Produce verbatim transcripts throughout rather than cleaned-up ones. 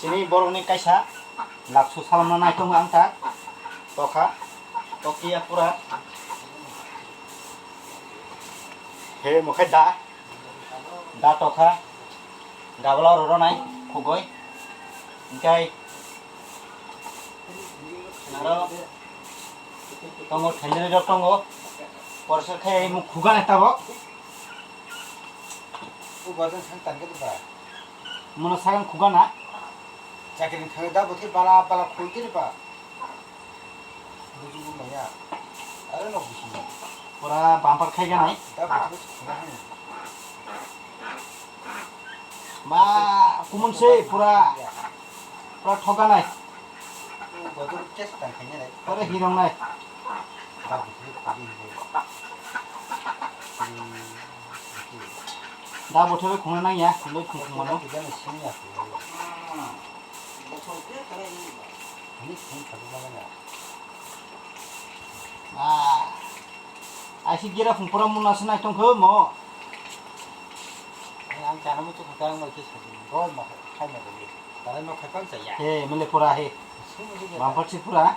Tini borokni kaisa laksu salamna naitongo ang ta tokha, tokiya pura. He mokhe da, da tokha, gabla oro ronai khugoi, hingkai aro tongo, thendri rok tongo, porsa khe muk khuga nai tabok. O bazar sang tangke ba. Mona sagang khuga na? Chakri thang da bothi bala bala khul kiri ba. Buju bu maya. Are no buju. Pura bumper khai ganai. Da bothi khuna hani. Ba, kumun se pura. Pura thoganai. Bodo test tang khaina nai. Pura hirong nai. Da bothoro khungna nangya, loi khung khung mano. Ah, aisi gira phung pura muna se nai tongkho mo. Ang chana muchuk kha ang bai khe sajini. Bo ma khai ma bai. Tara no khai pang chaya. He, mele pura he. Sini je. Bumper si pura.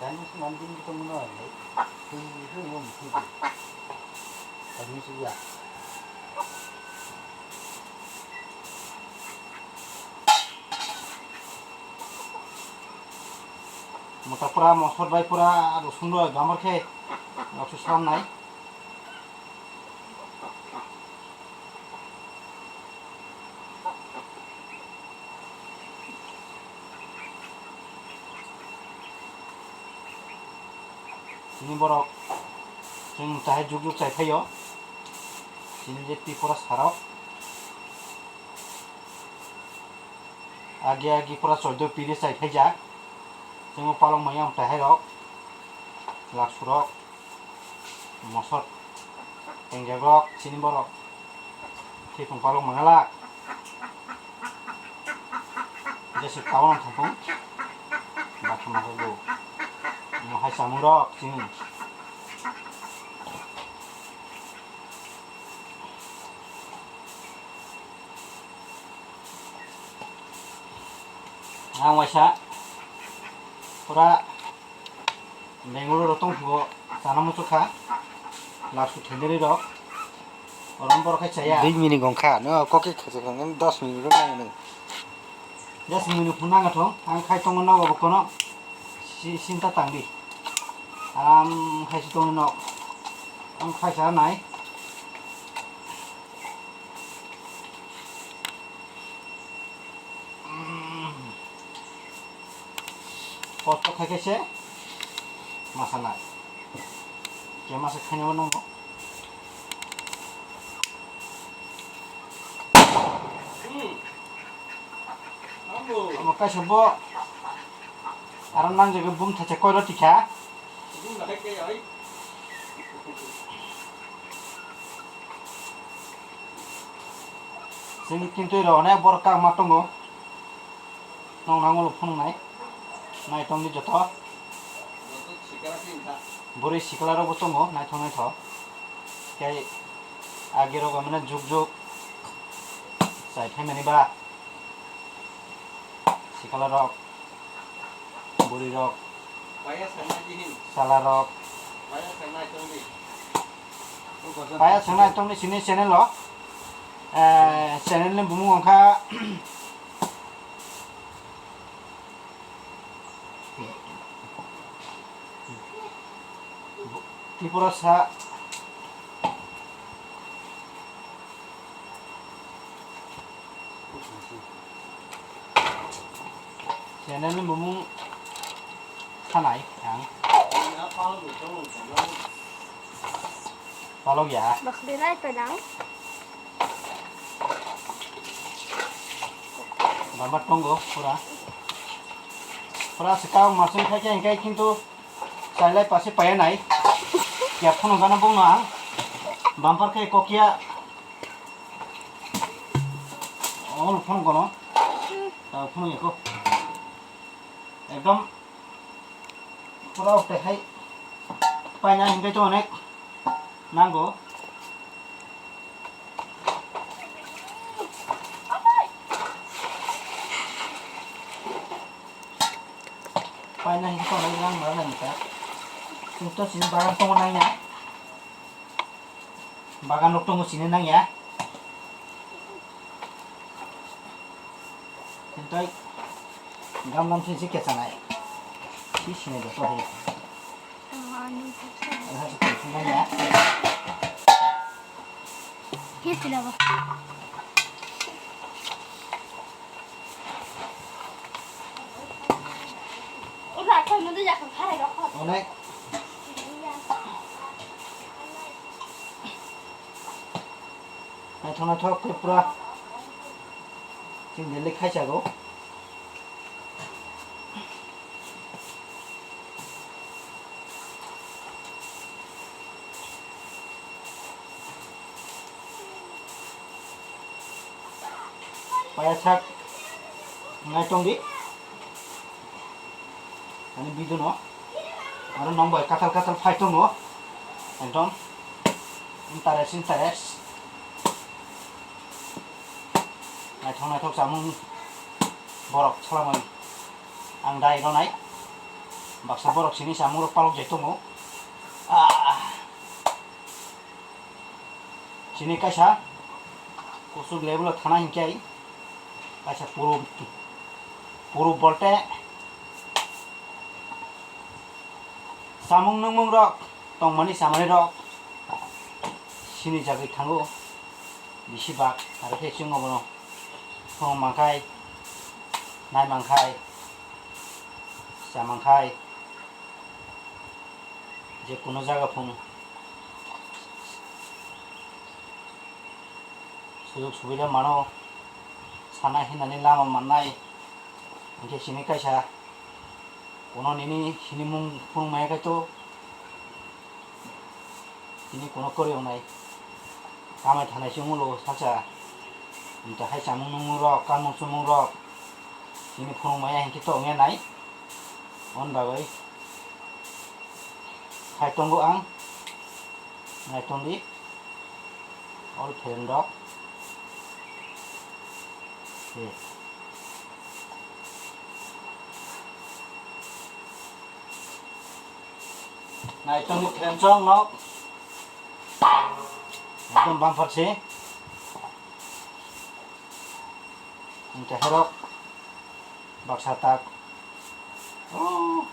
Tani si man din gitu muna le. Hi hi ngom hi. Tani si ya. Mota pura mosor bai pura rosong roi bumper khe. Rok su slam nai. Chini borok chwng chahai juk juk chai phaio. Chini je Tripura sarok. Agi agi pura choido piri chai phaijak. Chwngno palok manya mwtai hai rok, laksu rok, mosor, tengjak rok, chini borok, thwipung palok manya lak. Jesi tabuk thangkung, bathang mokol bo, omo hai chamung rok chini. Ang waisa pura Bangalore rok tong phugo chana muchukha laksu thenderwi rok orom borok khai chaya. Dui minute gong kha no kok khe khachok kha dos minute rok nang nang. Dos minute phun nang thong ang khai tongo nogo bo kono si- sinta tangdi aram khai si tongo nok ang khai sa nai. Kosto khai khe se masa nai. Khe masa khaina bo nango. Omo kaisa bo aro nang jaga bum thacha koi rw tikha. Chwng kintu rw onek borok kangma tongo. Nong nang ulo phunuknai. Naitongdi joto. Bwrwi sikla rokbo tongo, naithok naithok. Tei agi rok mane juk juk. Chai phaimani ba. Sikla rok. Bwrwi rok. Sala rok. Paya sangnai tongni sini channel o. Eh, channel ni bumung wngkha Tripura sa. Channel ni bumung khanai ang. Palok ya. Bakdinai penang. Bamba tongo pura. Pura sekao masuk khai khai kintu. Chailai pase paya nai. Ya phunukgana bongno ang. Bumper khe kokya. Ol phunukgano. Ta phunuk yako. Ekdom pura okte hai. Paina hingkai to onek. Nango. Paina hingke tongo yang mara nang ta. Chwng to sini bagan tongo nang ya. Bagan rok tongo sini nang ya. Chwng to gamlam sini si kechanai. Si sini do to he. Aha si tong sini nang ya. He sila ba. Onek. Naithok naithok khe pura. Chwng daily khaichago. Paya sak ngai tong di. Ani video no. Aro nong bai katal katal phai tongo. Ekdom. Interest, interest. Naithok naithok chamung borok salamai. Ang dai ronai. Baksa borok sini chamung rok palok jai tongo. Ah. Chini kaisa kusuk level o thana hinkhe kaisa puru, puru bolte samung nungmung rok tongmani chamani rok sini jagwi thango bisi bak aro khe chwng obono phung mankhai nai mankhai cha mankhai. Je kuno jaga phung sujug subida mano sana hinani lama mannai, hinkhe sini kaisa kuno nini sini mung phung maya kaitor sini kuno kwrwi wngnai kamai thanai se wnglo saksa, hinkhe hai chamung nungmung rok kamung chumung rok sini phung maya hinkhe to wngya nai, on bagwi. Khai tongo ang, nai tong di, all friend rok. Eh. Nai tong di friend rok no, ekdom bumper se. Hinkhe herok baksa tak. Oh.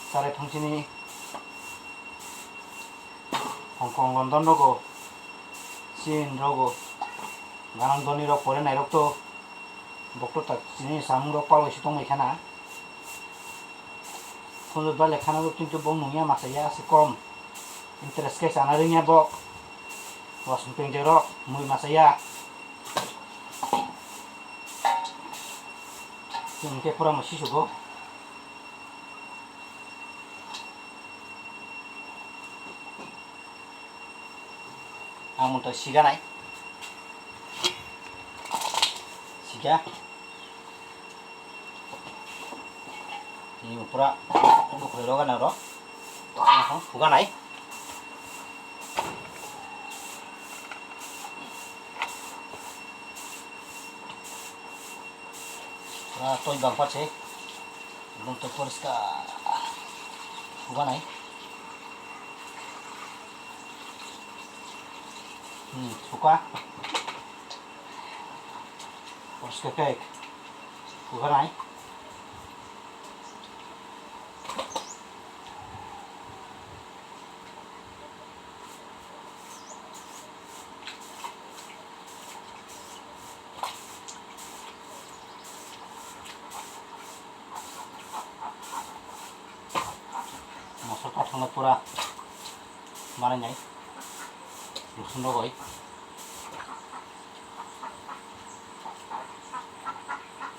Sarai phangsini Hong Kong, London rogo, Chin rogo, ganang doni rok pore nai rok to bokto tak chini samung rok palwi si tongmai khana. Phunjak bai le khana bo kintu bo nungya masa ya se kom. Interest khe chana rwngya bo. Wasung pengje rok mui masa ya. Chwng khe pura mo sisugo. Ang mwnta siganai. Siga. Ini pura bukhai roga na ro. Aha, buka nai. Pura toi bangpar se. Ekdom toi poriskar. Buka nai. Hmm, suka. Poriskar khe. Buka nai. Mosol kathokno pura manai nai. Rosun rogoi.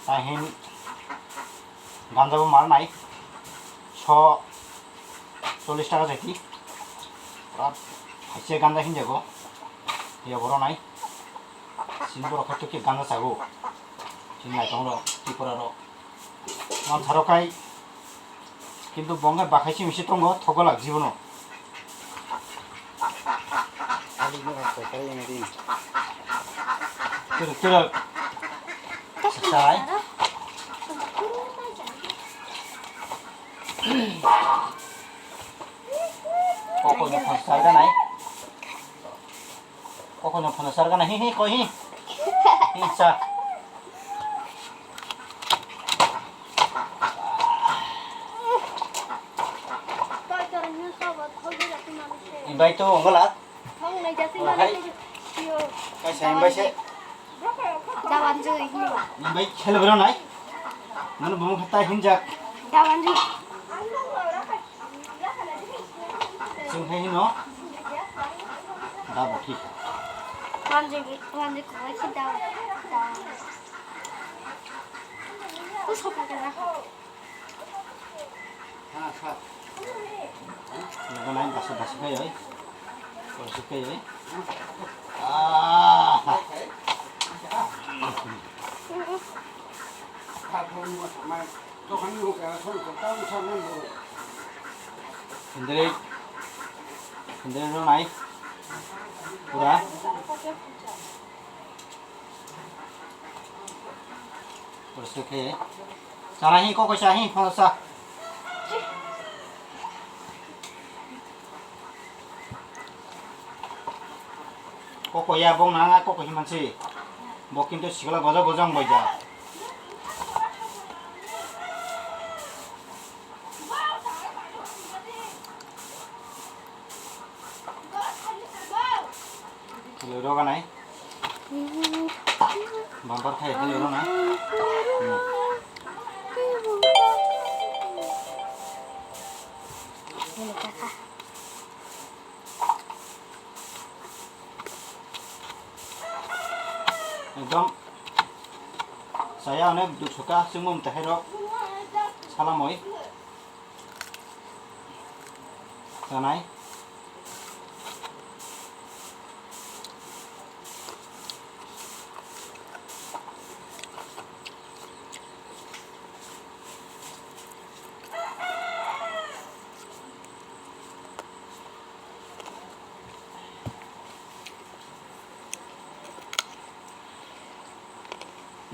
Tahin ganja bo mar nai. So chollish taka jaiti. Pura haise ganja hinjago. Ya boro nai. Sini borok khaito khe ganja chago. Sini naitongrok, Tripura rok. Mantharo kai, kintu bo wngkha bakhai simi se tongo, thogo lak jibono. Twrwk, twrwk. Sai. Kokoi no phano sar ganai. Kokoi no phano sar ganai. Hi, hi, koi hi. Hi, sa. Invite to, wngala. Hai. Kaisa invite se. Dawanjui hinba. Invite khelo bro nai. Nang bumung khata hinjak. Dawanjui. Sing hai hino. Da bokhi. Wanjui, wanjui koi si da. Tu sopa kena. Logo nai basa basa khai oi. Basa khai oi. Ah. Sendiri, sendiri no nai. Pura. Pura sui khai. Sana hi kokoi sa hi phano sa. Kokoi ya bong nang a kokoi hi mansi. Bo kintu sikla gojo gojo wng bai ja. Hello, roga nai. Bumper khai hello, roga nai. Hmm. Ekdom saya onek duk soka chwngmung tahairok salamoi. Tanai.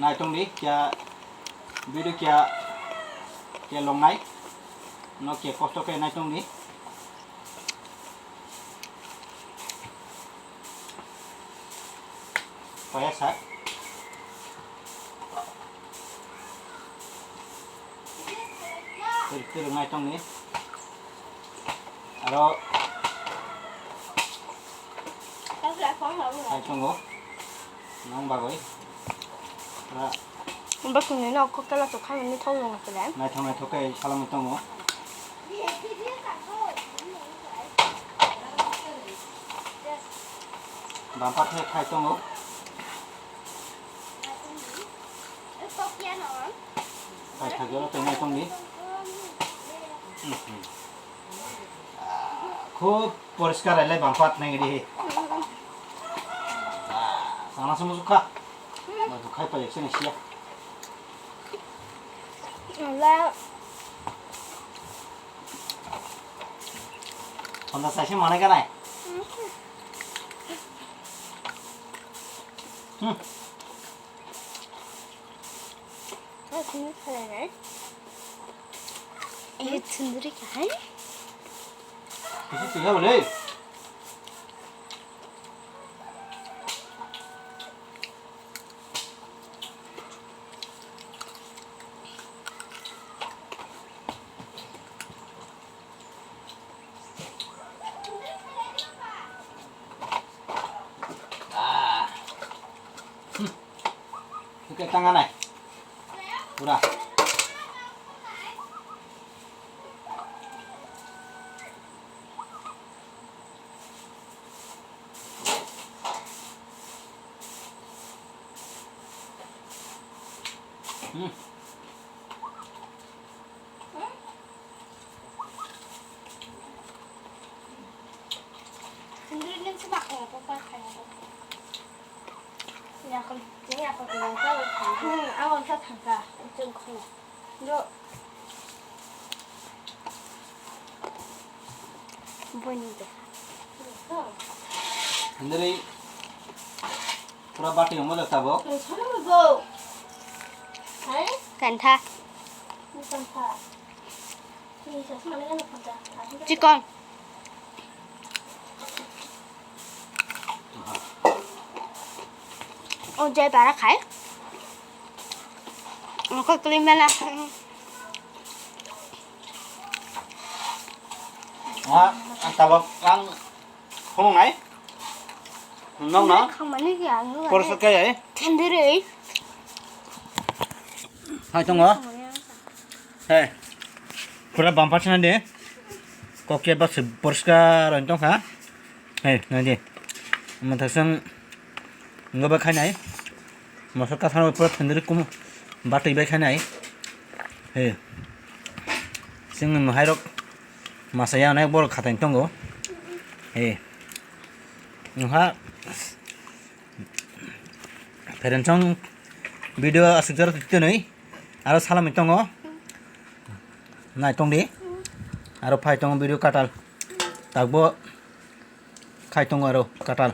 Naitung di kya video kya kya longnai no kya kosto khe naitung di. Paya sa. Tir tir ngai tong ni. Aro. Hai tongo. Nang bagoi. Ora. Bakung ni nok kok tala tok khamani thok nang kele. Nai thong nai thok kai salam tongo. Bumper khai khai tongo. Khai khai jora tongo tongni. Khub poriskar ailai bumper nai di. Sana se muchuk kha. Ba khai pa ekse ni siya. Wala. Honda saise mane ka nai? Hmm. Eh, sunduri ka hai? Kisi tiga boleh. Oke, tangan naik. Udah. Hmm. Sendiri ni sebab kaya apa kaya apa. Ini aku, ini aku tinggal tahu. Hmm, aku tak tangka. Ujung kau. Jo. Boini de. Sendiri. Pura bati omo da tabok. Kantha. Kantha. Chicken. O jai bara khai. Ang kok kli mela. Ah, ang tabok ang khumung nai. Nong na. Khamani ya, nung. Porsa kaya eh. Thandere. Hai tongo. He. Pura bumper sina de. Kokya bak se poriskar oi tongkha. He, nai de. Mathasang ngoba khainai. Moso kathang pura thandri kum batwi bai khainai. He. Sing no hairok masa ya nai bor khatai tongo. He. Nokha. Pherensong video aswk jora twi twnwi aro salami tongo. Nai tongdi. Aro phai tongo video katal. Takbo khai tongo aro katal.